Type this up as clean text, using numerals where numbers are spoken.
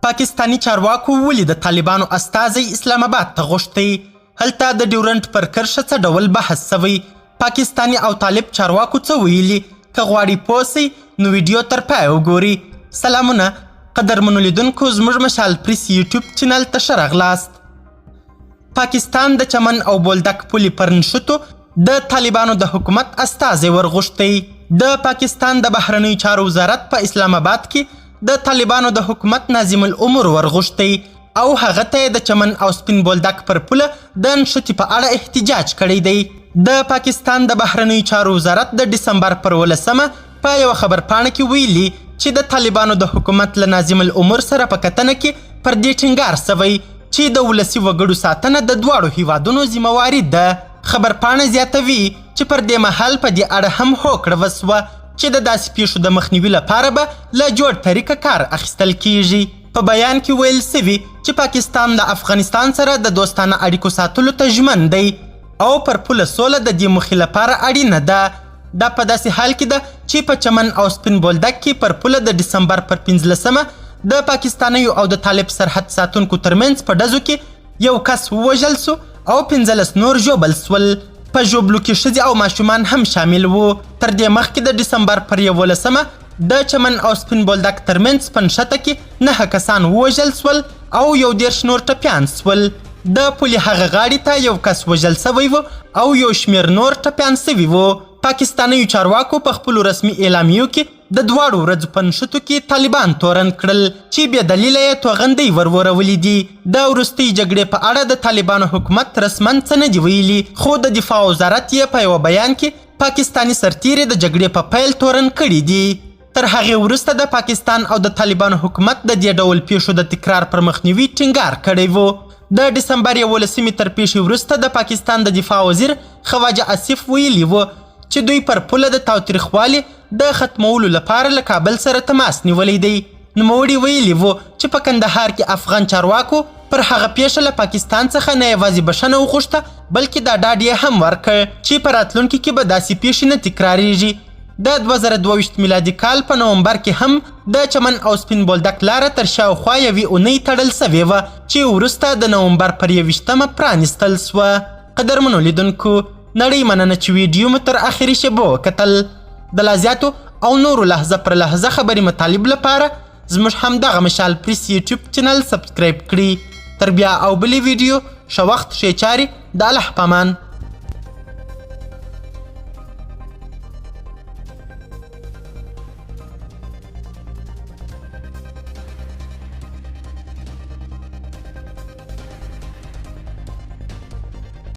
پاکستاني چارواکو ولې د طالبانو استازی اسلام اباد ته غوښتی؟ هلته د ډیورنډ پر کرښه څه ډول بحث شوی؟ پاکستاني او طالب چارواکو څه ویلي؟ که غواړئ پوه شئ نو ویډیو تر پایه وګورئ. سلامونه قدرمنو لیدونکو، زموږ مشال پریس یوټیوب چینل ته ښه راغلاست. پاکستان د چمن او بولدک پولې پر نښتو د طالبانو د حکومت استازی ورغوښتی. د پاکستان د بهرنیو چارو وزارت په اسلام اباد کې د طالبانو د حکومت ناظم الامور ورغوښتی او هغه ته یې د چمن او سپین بولدک پر پوله د نښتې په اړه احتجاج کړی دی. د پاکستان د بهرنیو چارو وزارت د ډسمبر پر 18مه په یوه خبرپاڼه کې ویلي چې د طالبانو د حکومت له ناظم الامور سره په کتنه کې پر دې ټینګار شوی چې د ولسي وګړو ساتنه د دواړو هیوادونو ذمه واري ده. خبرپاڼه زیاتوي چې پر دې مهال په دې اړه هم هوکړه وشوه چې د داسې پیښو د مخنیوي لپاره به له جوړ طریقه کار اخیستل کیږي. په بیان کې ویل شوي چې پاکستان له افغانستان سره د دوستانه اړیکو ساتلو ته ژمن دی او پر پوله سوله د دې موخې لپاره اړینه ده. دا په داسې حال کې ده چې په چمن او سپین بولدک کې پر پوله د ډسمبر پر 15مه د پاکستانیو او د طالب سرحد ساتونکو ترمنځ په ډزو کې یو کس ووژل سو او 15 نور ژوبل سول. په ژوبلو کې ښځې او ماشومان هم شامل وو. تر دې مخکې د ډسمبر پر 11مه د چمن او سپین بولدک ترمنځ په نښته کې 9 کسان ووژل سول او 31 نور ټپیان سول. د پولې هغه غاړې ته یو کس وژل شوی و او یو شمېر نور ټپیان شوي وو. پاکستانیو چارواکو په خپلو رسمي اعلامیو کې د دواړو ورځو په نښتو کې طالبان تورن کړل چې بې دلیله یې توغندۍ ورورولې دي. د وروستۍ جګړې په اړه د طالبانو حکومت رسما څه نه دي ویلي، خو د دفاع وزارت یې په یوه بیان کې پاکستاني سرتیري د جګړې په پیل تورن کړي دي. تر هغې وروسته د پاکستان او د طالبانو حکومت د دې ډول پیښو د تکرار پر مخنیوي ټینګار کړی وو. د ډسمبر 11مې تر پیښې وروسته د پاکستان د دفاع وزیر خواجه آصف ویلي وو چې دوی پر پوله د تاوتریخوالي د ختمولو لپاره له کابل سره تماس نیولی دی. نوموړي ویلي وو چې په کندهار کې افغان چارواکو پر هغه پیښه له پاکستان څخه نه یوازې بښنه وغوښته، بلکې دا ډاډ یې هم ورکړ چې په راتلونکي کې به داسې پیښې نه تکراریږي. د 2022 میلادي کال په نومبر کې هم د چمن او سپین بولدک لاره تر شاوخوا یوې اونۍ تړل شوې وه چې وروسته د نومبر پر 21مه پرانیستل شوه. قدرمنو لیدونکو، نړۍ مننه چې ویډیو مو تر اخري شېبو وکتل. د لا زیاتو او نورو لحظه پر لحظه خبري مطالب لپاره زموږ همدغه مشال پریس یوټیوب چینل سبسکرایب کړئ. تر بیا او بلې ویډیو، ښه وخت، ښې چارې، د الله پامان.